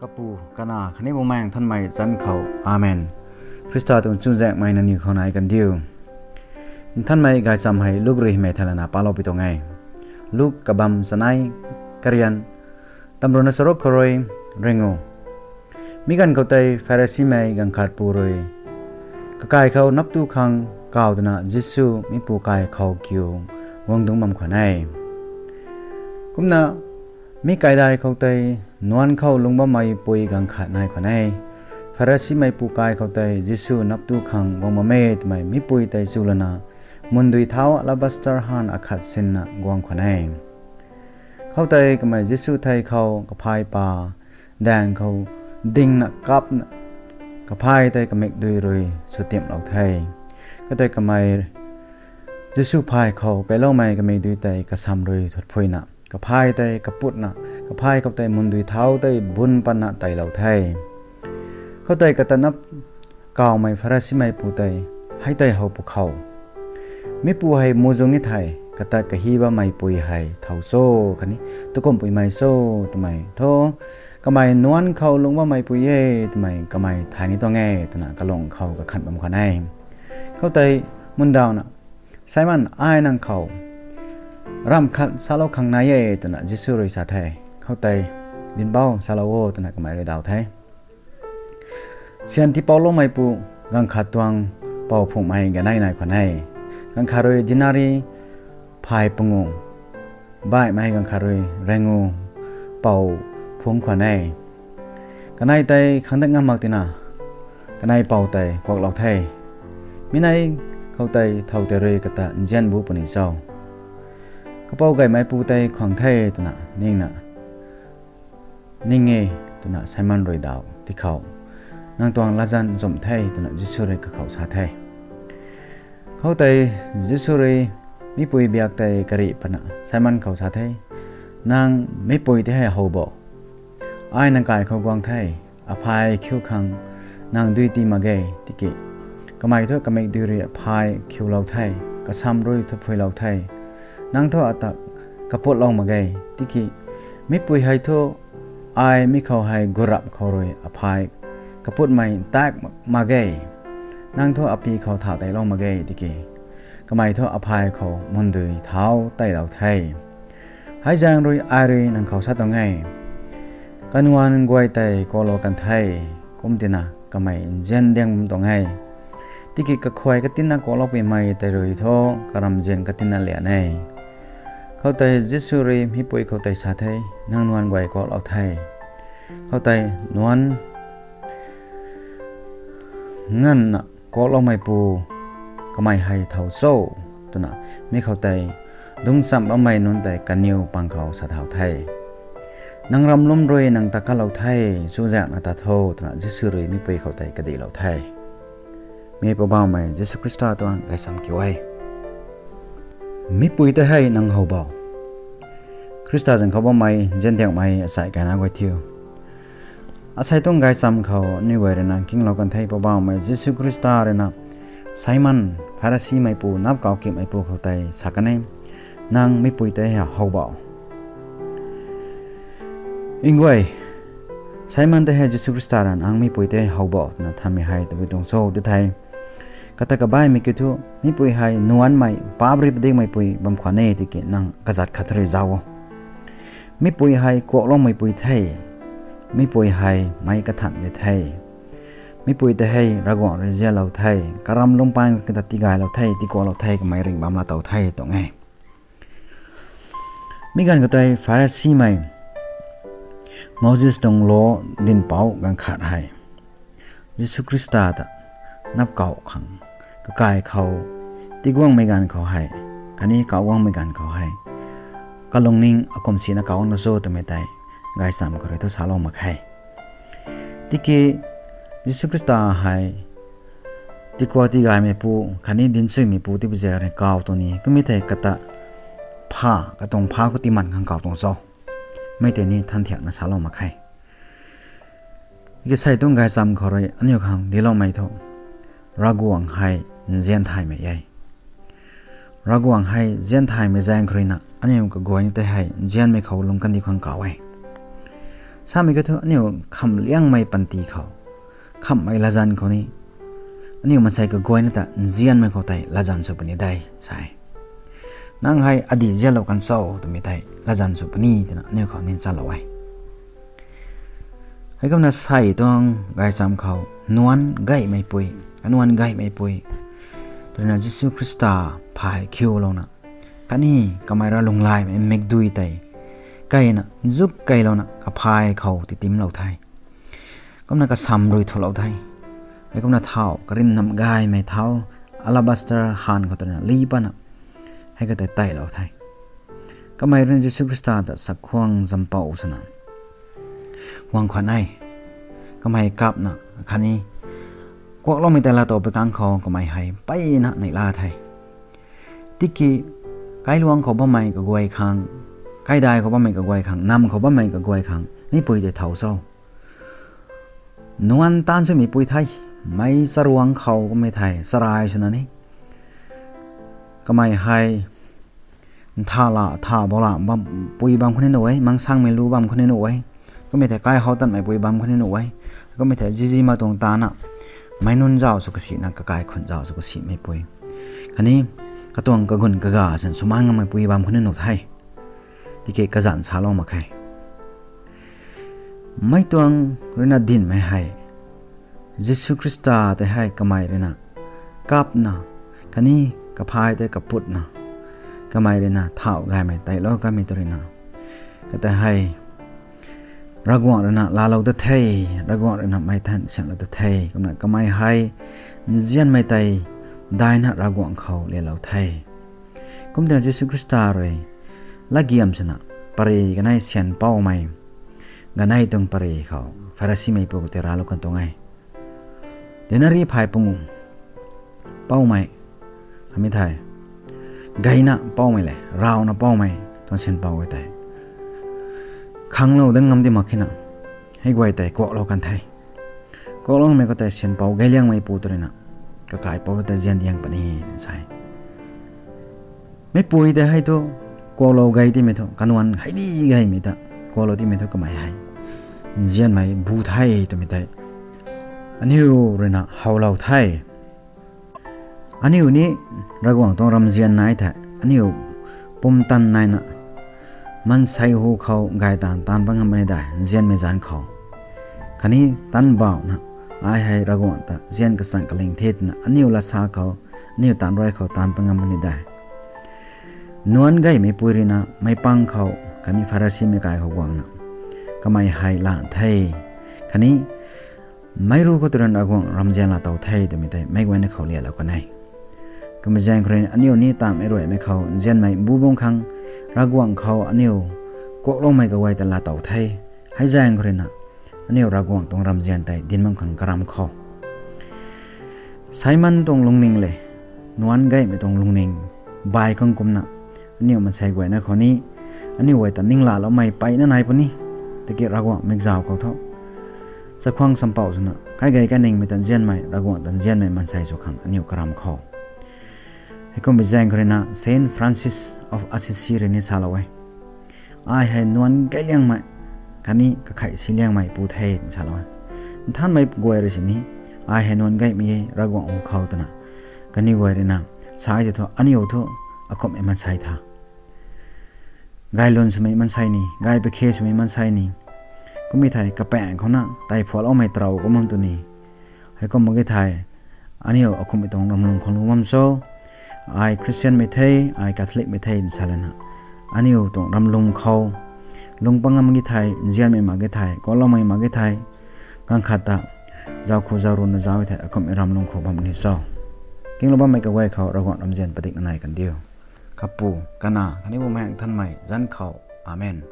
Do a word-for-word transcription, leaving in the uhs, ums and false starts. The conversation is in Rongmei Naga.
Kapu, Kanac khatni Bumaengh Nthanmei zanc khou. Amen. Khrista tuang chuzaenghmei nangniw khou nai kandiu. Nthanmei gaychamv hei Luk rui hymei thaylana palou pi tuang e. Luk kabamv chanei, karian, tamruhna charuk khou rui ringu. Mi ganv khou tei Pharisimei gaanv khat pu rui kakai khou nap tu khang kaw twna Jisu mi pu kai khou kiu guang dungc bam khwan e. Kumna mi kaidai khou tei nuanc khou lungc bammei pui gaanv khat nai khwan e. Pharisimei pu kai khou tei Jisu nap tu khang guang bam e twmei mi pui tei chu lana, mundui thau alabaster han akhat sinna guang khwan e. Khoutei kamei Jisu thei khou kaphay pa daeng khou dingna kapna, kaphay tei kamikdui rui swtimlou the. Khoutei kamei Jisu phay khou kailoumei kamikdui tei kasam rui thutphuina, kaphay tei kaputna, kaphay khou tei mundui thau tei bun patna teilou the. Khoutei kata nap kawmei Pharisimei pu tei, hei tei how pwkhou, mi pu hei muhzwng e thei, kata kahi bammei pui hei thow cho, khatni tukumhpuimei cho, twmei thu, kamei nuanc khou lungc bammei pui e twmei kamei thay ni tuang e, twna kalung khou kakhanh bam khwan e. Khoutei mundawna, Simon, ai nang khou ramh khat salou khang nai e, twna Jisu rui sa the. Khoutei, Dinhbau, salou o, twna kamei rui daw the. Syan tiipouloumeipu gaanv khat tuang pou phunghmei ganei nai khwan e. Gaanv khat rui denari phay panguh, baihmei gaanv khat rui ringu pou phungc khwan e. Kanei tei khang dat ngam mak tina, kanei pou tei kuaklou the. Mi nei khou tei thow tei rui kata nzian bu puni cho? Kapou gaymeipu tei khwang the, twna ningna ning e, twna Simon rui daw tikhou, nang tuang latzan nchumh the, twna Jisu rui kakhou sa the. Khoutei Jisu rui mipui biak tei karih patna Simon khou sa the, nang mipui tei hei how bo? Ai nang kai khou guang the, aphay khiu khang nang dui ti mak ge, tiki kamei thu kamikdui rui aphay khiulou the, kasam rui thuphuilou the. Nang thu ata kaputlou mak ge, tiki mipui hei thu ai mi khou hei gurap khou rui aphay kaputmei ntak mak ge. Nang thu api khou thau teilou mak ge, tiki kamei thu aphay khou mundui thau teilou the. Hei zaeng rui ai rui nang khou sa tuang e, kanuan guay tei kuaklou kan the, kum tina kamei nzian diang bam tuang e. Tiki kakhuay katinna kuakloupuimei tei rui thu karamzian katinna lian e. Khoutei Jisu rui mipui khou tei sa the, nang nuan guay kuaklou the. Khoutei nuan nganvna kuakloumeipu kamei hei thow cho? twna mi khou tei dungccham bammei nunc tei kaniw pang khou sa thau the. Nang ramlum rui nang ta kalou the, chuzaenghna ta tho, twna Jisu rui mipui khou tei kadihlou the. Mi Poubauhmei Jisu Khrista tuang gaychamv kiu e. Mipui tei hei nang how bo? Khrista zanc khou bammei nzian diakmei achai kaina guay thiu, asei tuang gaychamv khou aniw guay rui na kinglou kan the. Poubauhmei Jisu Khrista rui na Simon, Pharisimeipu, nap kau kimeipu khou tei sa kan e, nang mipui tei hei how bo? Nguay, Simon tei hei Jisu Khrista rui nang mipui tei how bo twna thanmei hei tabui tuang cho ti thei, kata kabaihmei kiu thu, mipui hei nuanmei, paap rui padikmeipui bam khwan e, tiki nang kazat khat rui zauc o. Mipui hei kuaklou meipui the, mipui hei meic kathan de the. Mipui tei hei Ravguangc rui nzianlou the, karam lungpaeng kata tigaylou the, tikuaklou the, kamei ringh bam laa tow the tuang e. Mi ganv khou tei Pharisimei, Moses tuang law dinhpouc ganv khat hei Jisu Khrista ta nap kau khang kakai khou tiguangmei ganv khou hei, khatni kauc guangmei ganv khou hei, kalungning akum sina kauc guang na cho twmei tei gaychamv khou rui thu salou mak khe. Tiki Jisu Khrista hei tikuak tigaymeipu khatni dinchuimeipu tipi zaeng rui kau tuang ni, kummei thei kata pha, katuang pha khou timan khang kau tuang cho? Mei tei ni than thiakna salou mak khe. Tiki sei tuang gaychamv khou rui aniu khang diloumei thu, Ravguangc hei nzian thaymei e. Ravguangc hei nzian thaymei zaeng khou rui na aniu kaguayna tei hei nzianmei khou lung kandih khang kau e. Samei kiu thu aniu khamliangmei panty khou, khamhmei latzan khou ni, aniu maansei kaguayna ta nzianmei khou tei latzan sw puni de sa e. Nang hei adih zianlou kan cho twmei tei latzan sw puni twna aniu khou nin chalou e. Heikumna sei tuang gaychamv khou nuanc gaymei, kanuanc gaymeipui twna Jisu Khrista phay khiulouna, khatni kamei rui lunglaymei mikdui tei keyna zuk keylouna kaphay khou titimlou the. Kumna kasam rui thulou the. Heikumna thau karim nam gaymei thau alabaster han khou twna li patna hei katei teilou the. Kamei rui Jisu Khrista ta sakhuang zampou swna guang khwan e. Kamei kapna khatni kuakloumei tei laatow pui kang khou kamei hei mpeyna neihla the. Tiki kailuang khou bammei kaguay khang, kaidai khou bammei kaguay khang, nam khou bammei kaguay khang meipui tei thau cho? Nuanc taanv swmeipui the, meic charuangc khou kummei thei charai swna ni, kamei hei ntha la tha bou la bampui bam khou ni nuh e, mangsangmei lu bam khou ni nuh e, kummei thei kai how tanmeipui bam khou ni nuh e, kummei thei zizi ma tuang tana meic nunc zauc sw kasina, kakai khun zauc sw kasimeipui, khatni katuang kagun kaga sin swmaan ngameipui bam khou ni nuh the. Tiki kazanc salou mak khe. Meic tuang ruina dinhmei hei Jisu Khrista tei hei kamei ruina kapna, khatni kaphay tei kaputna, kamei ruina thau gaymei teilou kamei tu ruina, katei hei Ravguangc ruina laalou ta the, Ravguangc ruina mei than sianlou ta the. Kumna kamei hei nzianmei tei daina Ravguangc khou lelou the. Kumtwna Jisu Khrista rui latgiam swna pary kanei syan poumei ganei tuang pary khou Pharisimeipu tei raclou kan tuang e. Denari phay pangu poumei, hamei thei gayna poumei le rawna poumei tuang syan pou e tei khanglou dat ngam di mak khena, hei guay tei kuaklou kan the. Kuakloumei khou tei syan pou gayliangmeipu tu ruina kakaipou ta zian diang puni sa e. Meipui tei hei thu kuaklou gay timei thu kanuanc hei di gaymei ta kuaklou timei thu kamei hei nzianmei bu the twmei tei aniu ruina howlou the. Aniu ni Ravguangc tuang ramzian nai thei aniu pumtan naina maansei hu khou gay taanv taanv pat ngam puni de, nzianmei zanc khou. Khatni tanbauhna, ai hei Ravguangc ta nzian kachang kaling the twna aniu latsa khou, aniu taanv rui khou taanv pat ngam puni de. Nuanc gaymeipui ruina meicpang khou khatni Pharisimei kai khou guangna kamei hei lan the, khatni meic ru khou tu ruina Ravguangc ramzian laatow the twmei tei meic guayna khou lialou kan e. Kummei zaeng khou ruina aniu ni taanvmei ruaimei khou nzianmei bu bam khang Ravguangc khou aniu kuakloumei kaguay ta laatow the. Hei zaeng khou ruina aniu Ravguangc tuang ramzian tei dinc bam khang karam khou Simon tuang lungning le nuanc gaymei tuang lungning bai khang kumna aniu maansei guayna khou ni aniu guay ta ninglaloumei mpeyna nai puni. Tiki Ravguangc mikzauc khou thu chakhwang champouh swna kai gay kainingmei ta nzianmei, Ravguangc ta nzianmei maansei sw khang aniu karam khou. Heikummei zaeng khou ruina Saint Francis of Assisi rui ni salou e, ai hei nuanc gayliangmei khatni kakhei siliangmei pu the twna salou e. Nthanmei guay rui sini, ai hei nuanc gaymei e Ravguangc hu khou twna kaniw guay ruina sa tei thu aniu thu akumhmei maansei tha, gay lun swmei maansei ni, gay pakhe swmei maansei ni, kummei thei kapaeng khouna tei phualoumei tarou kum bam tu ni. Heikum mak ge thei aniu akumhmei tuang ramlung khou lung bam cho? Ai Christianmei the, ai Catholicmei the twna sa lana, aniu tuang ramlung khou lung pat ngam ge thei, nzianmei mak ge thei, kuakloumei mak ge thei, ganv khat ta zauc khou zauc runa zauc thei akumhmei ramlung khou bam ni cho? Kinglou bammei kaguay khou Ravguangc ramzian padikna nai kan diu. Kapu, Kanac khatni Bumaengh Nthanmei zanc khou. Amen.